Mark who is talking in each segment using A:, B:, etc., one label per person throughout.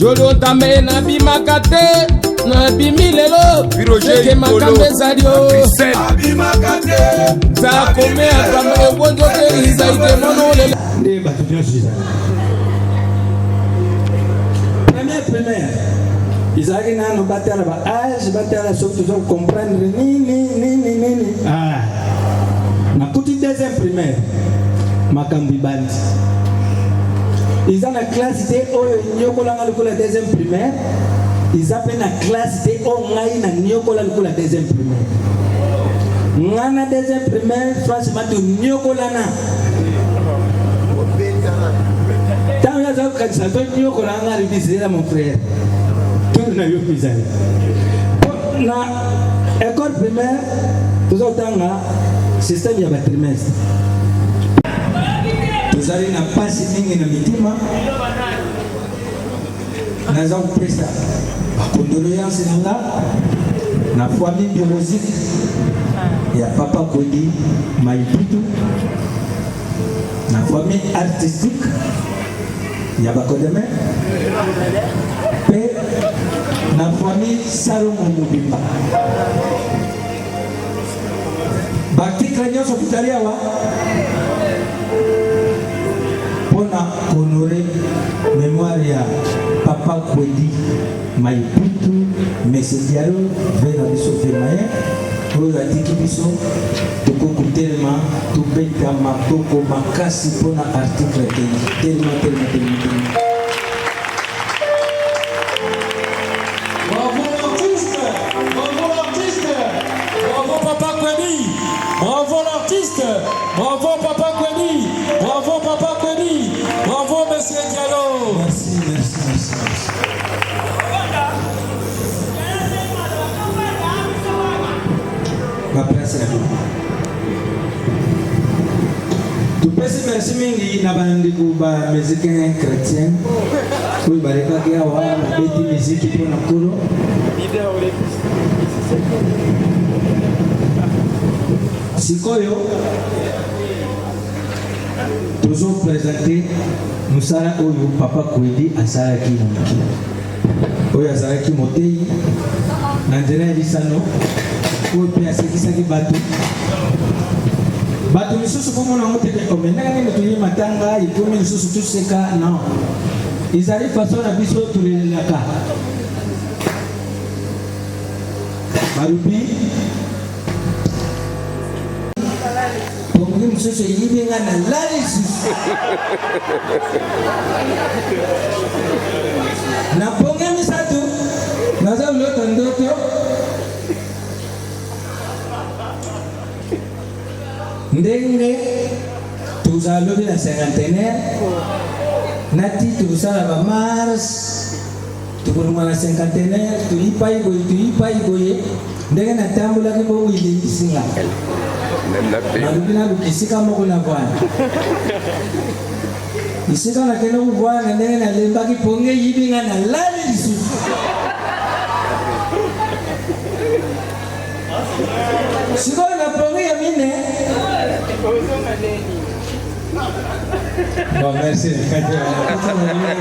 A: Jolotame nabimaka te, nabimi lelo seke makambo ezali o zakome akama ebonzoke izaite monolele
B: nde bato nyonso ezali première primaire ezalaki nano batala ba age batala soki toza kocomprendre nini nini nini. Ah. Nakuti deuxième primaire, makambo ebandi. Eza na classe te oyo enyokolanga lokola deuxième primaire, eza mpe na classe te oyo ngai nanyokola lokola deuxième primaire. Ngai na deuxième primaire, franchement, tonyokolana. Ntango ye aza kokanisa tonyokola nga, alobi: "Zela, mon frère, tour na yo mpe ezali." Na école primaire toza kotanga système ya batrimestre. Tozali na mpasi mingi na mitima. Naza kopesa bacondoléance na nga na famille biologique ya papa Kodi Maiputu, na famille artistique ya Bakodeme mpe na famille Salomo mobimba. Baarticle nyonso tozali awa mpona kohonorer mémoire ya papa Kwedi Maiputu, Mese Dialo, ve na biso vemaye oyo atiki biso. Tokoki kotelema, tobeta maboko makasi mpona article te. Telema, telema, telema, telema.
C: Bravo l'artiste. Bravo l'artiste. Bravo Papa Kweni. Bravo l'artiste. Bravo Papa Kweni. Bravo Papa Kweni. Bravo Monsieur Diallo.
B: Merci, merci, merci, merci. Baprince ya bino, topesi merci mingi na bandeko bamusicien chrétien oyo balekaki awa, babeti miziki mpona Nkolo. Sikoyo tozoprésenter mosala oyo papa Kwedi asalaki na mokili oyo. Azalaki motei na nzela ya lisano oyo mpe asekisaki bato. Bato misusu komona yango teke ome ndenge nini toye matanga ekomi lisusu toseka. Non, ezali façon na biso tolelelaka. Balobi pongi mosusu eyibi nga, nalali lisusu na pongi misato, naza kolota ndoto ndenge tozala lobi na cinquantenaire. Nati tokosala bamarche, tokolongwa na cinquantenaire, toyipai boye, toyipai boye. Ndenge natambolaki bongo, elembisi nga. Nalobi naluka esika moko na vwana. Esika nakende kovwana, ndenge nalembaki, pongi eyibi nga, nalali lisusu. Sikoyo na pongi ya mine. Bon, merci.
C: Phénomène.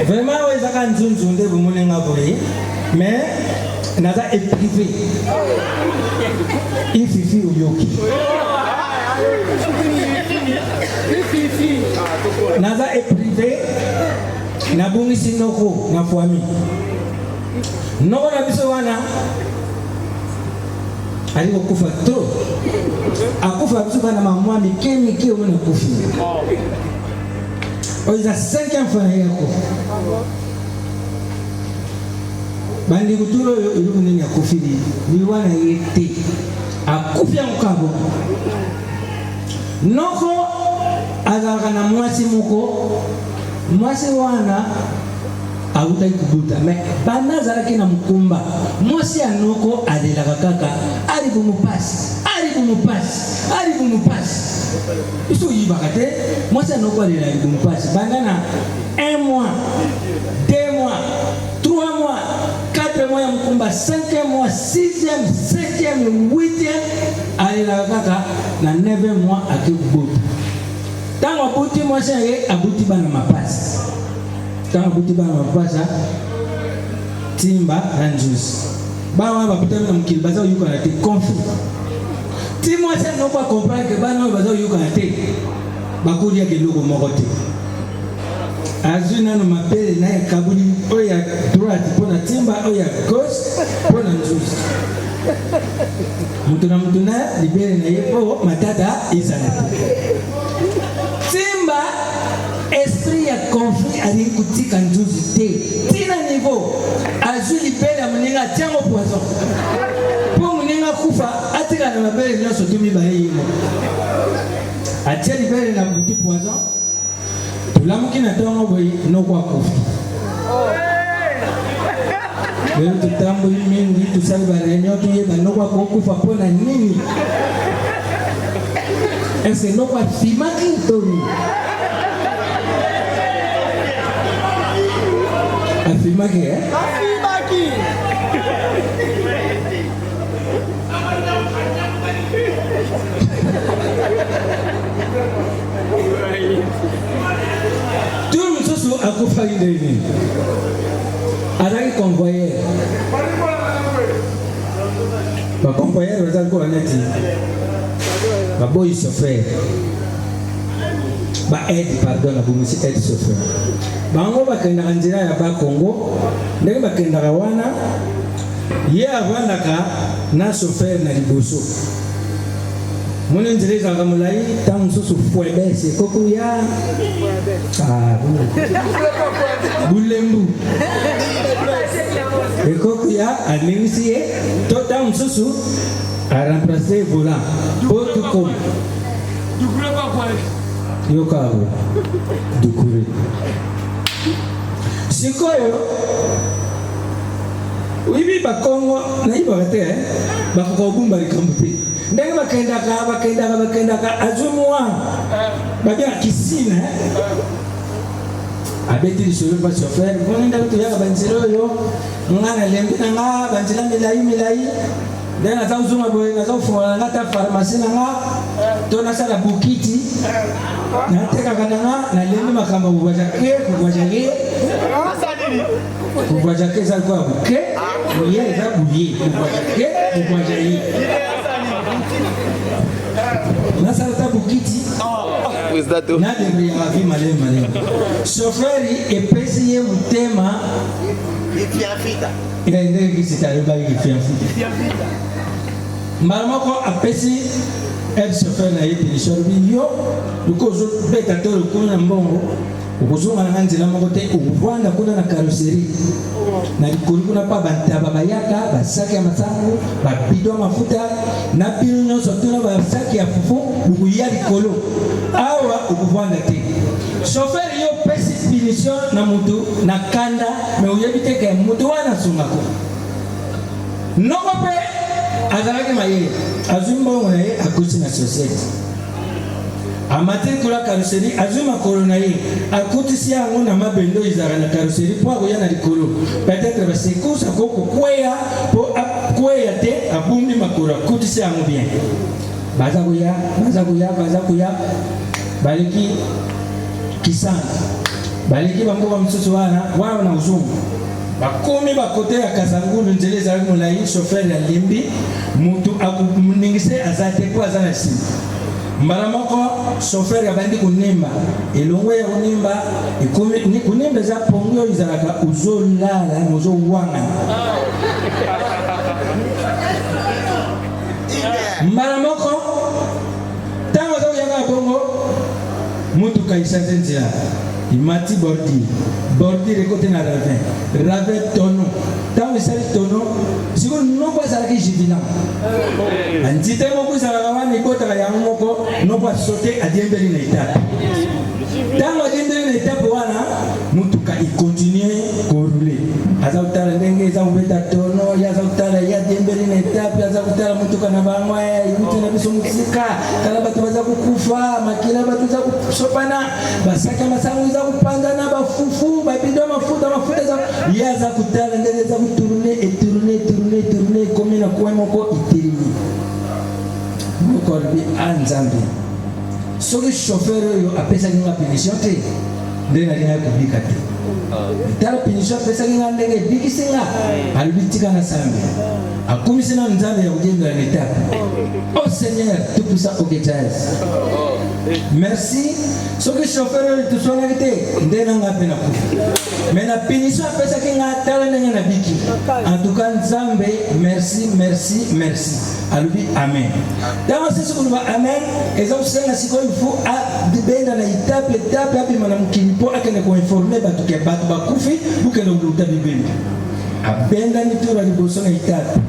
B: Vraiment, oyo ezaka nzunzu nde bomoni nga boye, mais naza éprivé. Ififi oyoki, naza éprivé. Nabungisi noko na famille. Noko na biso wana ali kokufa trop, akufa biso kaka na mamwa mike mike. Omona akufi, oyo eza cinquième fois na ye akufa. Bandeko, tolo oyo eloko nini akufi liwa na ye te, akufi yango kaka bongo. Noko azalaka na mwasi moko. Mwasi wana awutaki kobuta, mais banda azalaki na mokumba, mwasi ya noko alelaka kaka: "Alibumu pasi, alibumu pasi, alibumu pasi." Biso oyibaka te. Mwasi ya noko alela libumu pasi banda na 1 mois, 2 mois, 3 mois, 4. 4 mois ya mokumba, 5 mois, 6e, 7e, 8e, alelaka kaka na 9e mois ake kobota. Ntango abuti mwasi na ye, abuti bana mapasa. Ntango abuti bana mapasa, Timba na Nzuzi, bana wana bakutami na mokili, baza koyokana te, conflit. Ti mwasi anoko acomprendre ke bana oyo baza koyokana te, bakoliaka eloko moko te. Azwi nano mabele na ye, akaboli oyo ya droite mpo na Timba, oyo ya gauche mpo na Nzuzi, moto na moto na libele na ye, mpo matata ezala te. Timba, esprit ya conflit, alingi kotika Nzuzi te, ntina niveau azwi libele ya moninga, atiango poison mpo moninga akufa, atika na mabele nyonso to mibale. Ye moko atia libele na butu poison. Tolamuki na ntongo boye, noko akufi. Lelo totamboli mingi, tosali baréunion, toyeba noko akokufa mpo na nini. Ese noko afimaki to nini? Afimaki, eh?
D: Afimaki.
B: Tour mosusu akufaki ndenge nini? Azalaki convoyeur. Baconvoyeur baza lokola neti baboyi chauffeur, ba aide, pardon, nabongisi, aide chauffeur. Bango bakendaka nzela ya Bakongo. Ndenge bakendaka wana, ye avandaka na chauffeur na liboso. Moni nzela ezalaka molai, ntango mosusu fwebes ekokuya, ah, bulembu ekokuya, aningisi ye, to ntango mosusu aremplace volant mpo tukoma. Yoka yango, dukure. Sikoyo oyebi Bakongo, nayibaka te, eh? Bakoka kobumba likambo te. Ndenge bakendaka, bakendaka, bakendaka, azwi mwa babengaka kisina, eh? Abeti lisolo mpa chauffeur: "Moni ndenge toyaka banzela oyo, nga nalembi na nga banzela milai milai. Ndenge naza kozonga boye, naza kofungola na nga ta pharmacie na nga to nasala bukiti, natekaka na nga. Nalembi makambo ya kovoyage, kovoyage, kovoyage. Eza lokola boke boye, eza boye, kovoyage, kovoyage. Nasala ta bukiti, nadebrouillaka vie malemi malemi." Chauffeur epesi ye motema ndenge kisita alobaki kifianfuta. Mbala moko apesi aide chauffeur na ye punition. Alobi: "Yo loko ozobeta to lokolo na mbongo, okozonga na nga nzela moko te. Okovanda kuna na carrosserie na likolo kuna, mpa bantaba bayaka, basaki ya masango, babido ya mafuta na bino nyonso tuna basaki ya fufu, bokoya likolo awa, okovanda te." Chauffeur, yo opesi punition na mutu na kanda, me oyebi te ke mutu wana asungako. Noko mpe azalaki mayele, azwi mbongo na ye, akuti na société, amati likolo ya carrosserie, azwi makolo na ye, akutisi yango na mabende oyo ezalaka na carrosserie, mpo akoya na likolo, peut-être basekousse, akoki kokweya. Mpo akweya te, abumbi makolo, akutisi yango bien. Baza koya, baza koya, baza koya, baleki Kisanga, baleki bamboka mosusu wana wana na kozonga, bakomi bakote ya Kasangulu. Nzela ezalaki molai, chauffeur alembi, motu akoningisa aza te mpo aza na nsima. Mbala moko chauffeur abandi konemba. Elongo ya konemba ekomi konemba, eza pongi oyo ezalaka ozolala na ozowangana. Mbala moko ntango aza koyaka bongo, motuka echanger nzela, emati bordure, bordure ekoti na ravin, ravin tonneau. Ntango esali tonneau, sikoyo noko azalaki vigilant. Nzete moko ezalaka wana, ekotaka yango moko. Noko asote, adiembeli na etape. Ntango adiembeli na etape wana, motuka econtinue korouler. Aza kotala ndenge eza kobeta tonneau, ye aza kotala, ye adiembeli na etape, aza kotala motuka. na bango euti na biso mosika. Tala bato baza kokufa, makila bato eza kosopana, basaki ya masango eza kopanzana, bafufu, babido ya mafuta, mafuta eza. Ye aza kotala ndenge eza kotourner, etourner, etourner, etourner, ekomi na coin moko, etelemi. Moko alobi: "A Nzambe, soki chauffeur oyo apesaki nga punition te, nde nalingaki kobika te. Tala punition apesaki nga, ndenge ebikisi nga." Alobi: "Tika na sambe." Akumisi nano Nzambe ya kodiembela na etape: "Oh Seigneur tout puissant, OK Jazz, merci. Soki chauffeur oyo toswanaki te, nde na nga mpe nakufa. Mais na punition apesaki nga, tala ndenge nabiki. En tout cas, Nzambe, merci, merci, merci." Alobi amen. Ntango asisi koloba amen, eza kosenga sikoyo ifo abenda na etape etape, abima na mokili mpo akende koinformer bato ke bato bakufi, bokende koluta bibembe. Abendani tour ya liboso na etape,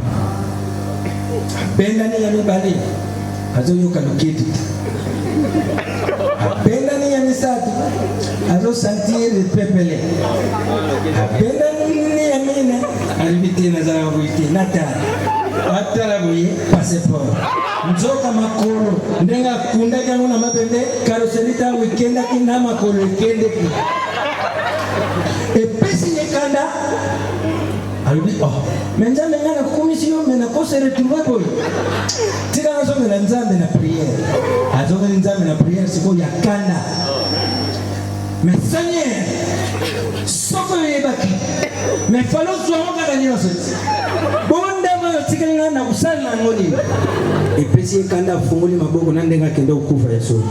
B: abendani ya mibale, azoyoka loketu te. Abendani ya misato, azosentir pepele. Abendani ya mine, alobi: "Te, nazalaka boye te, natala." Atala boye, passeport. Nzoka makolo, ndenge akundaki yango na mabende, carrosserie ntango ekendaki na makolo ekendeki. Epesi ye kanda. Alobi: "Oh, mais Nzambe, ngai nakumisi yo, mais nakose retrouver boye. Tika nazongela Nzambe na prière." Azongeli Nzambe na prière sikoyo ya kanda: "Mais Seigneur, soki oyebaki, mais fallait ozwango kaka nyonso ti bondama oyo otikali ngai na kosala yango nini?" Epesi ye kanda, afungoli maboko na ndenge akende kokufa ya solo.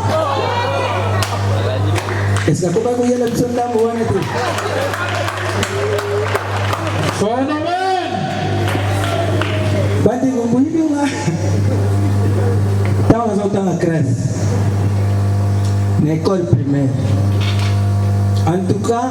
B: Eske akokaki koyela biso ndambo wana te?
C: Phénomène.
B: Bandeko, boyebi nga, ntango nazotanga classe na école primaire, en tout cas.